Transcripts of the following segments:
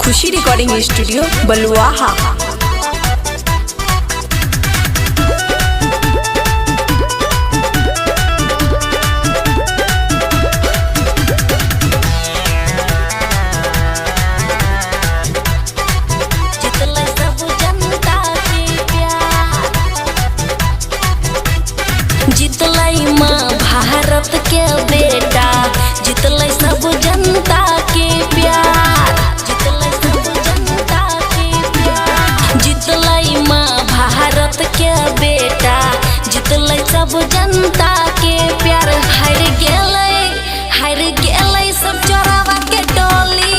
खुशी recording studio बलुआहा। जितलै सब जनता के प्यार, जितलै माँ भारत के बेटा, जितलै सब जनता के प्यार, जितलै सब जनता के प्यार, जितलै माँ भारत के बेटा, जितलै सब जनता के प्यार। हार गेलै, हार गेलै सब चोरावा के टोली,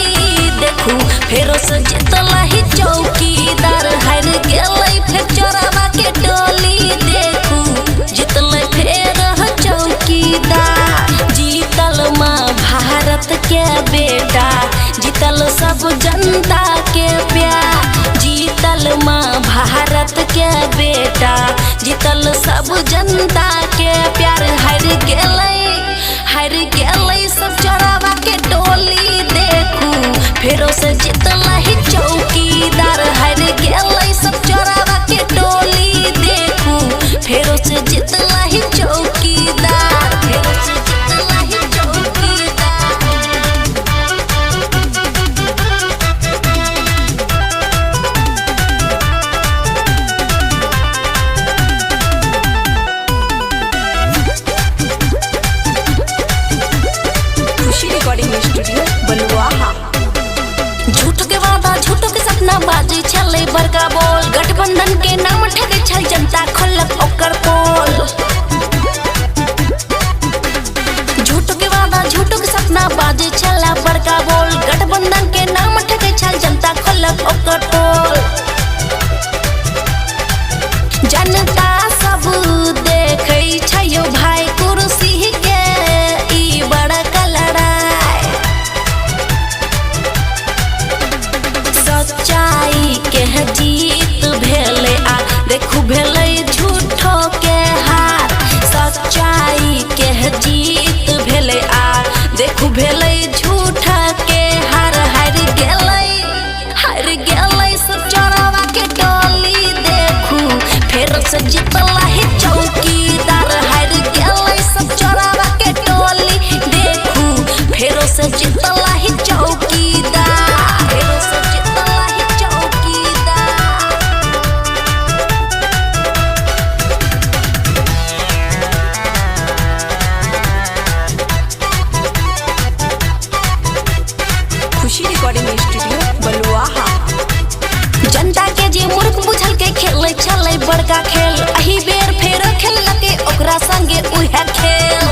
देखू फेरो से जितलै चौकीदार। हार गेलै फेर चोरावा के टोली, देखू जितलै फेर चौकीदार। जीतल माँ भारत के बेटा, जीतल सब जनता के प्यार, जीतल माँ भारत के बेटा, जीतल सब जनता के प्यार। हार गेलै, हार गेलै सब चोरावा के टोली, देखू फेरो से जितलै चौकीदार। हार गेलै सब चोरावा के टोली, देखू फेरो से जितलै चौकीदार, फेरो से जितलै चौकीदार। खुशी रिकॉर्डिंग स्टूडियो बलुआहा। झूठ के वादा, झूठ के सपना, बाजी छलै बड़का बोल, गठबंधन के नाम ठगे छल जनता, खोलक ओकर पोल। झूठ के वादा, झूठ के सपना, बाजी छला बड़का बोल, गठबंधन के नाम ठगे छल जनता, खोलक ओकर पोल। जनता सब देखै छै यौ भाई कुर्सी के ई बड़का लड़ाई, सच्चाई के जीत भेलै आ देखू भेलै झूठो के हार। सच्चाई के जीत भेलै आ देखू भेलै झूठा के हार। हार गेलै, हार गेलै सब चोरावा के टोली, देखू फेर से जितलै चौकीदार। हार गेलै सब चोरावा के टोली, देखू फेरो से जितलै चौकीदार, फेरो से जितलै चौकीदार। खुशी रिकॉर्डिंग स्टूडियो बलुआहा। जनता के जे मूर्ख बुझल के खेलै छलै बड़का खेल, एही बेर फेर खेललकै ओकरा संगे उहे खेल।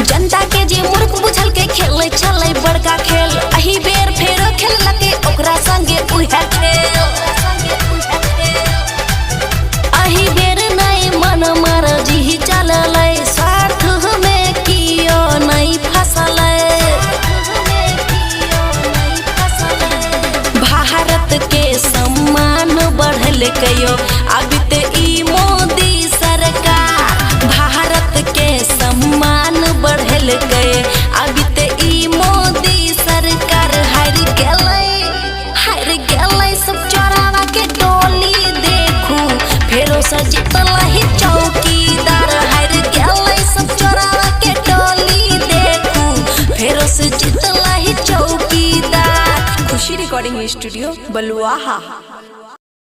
जनता के जे मूर्ख बुझल के खेलै छलै बड़का खेल, एही बेर फेर खेललकै ओकरा संगे उहे खेल। एही बेर नहि मन मर्जी चललै, स्वार्थ में कियो नहि फसलै। भारत के सम्मान बढ़लकैयो आबिते ई मोदी सरकार, भारत के सम्मान बढ़लकै आबिते ई मोदी सरकार। हार गेलै, हार गेलै सब चोरावा के टोली, देखू फेरो से जितलै चौकीदार। हार गेलै सब चोरावा के टोली, देखू फेरो से जितलै चौकीदार। खुशी रिकॉर्डिंग स्टूडियो बलुआहा।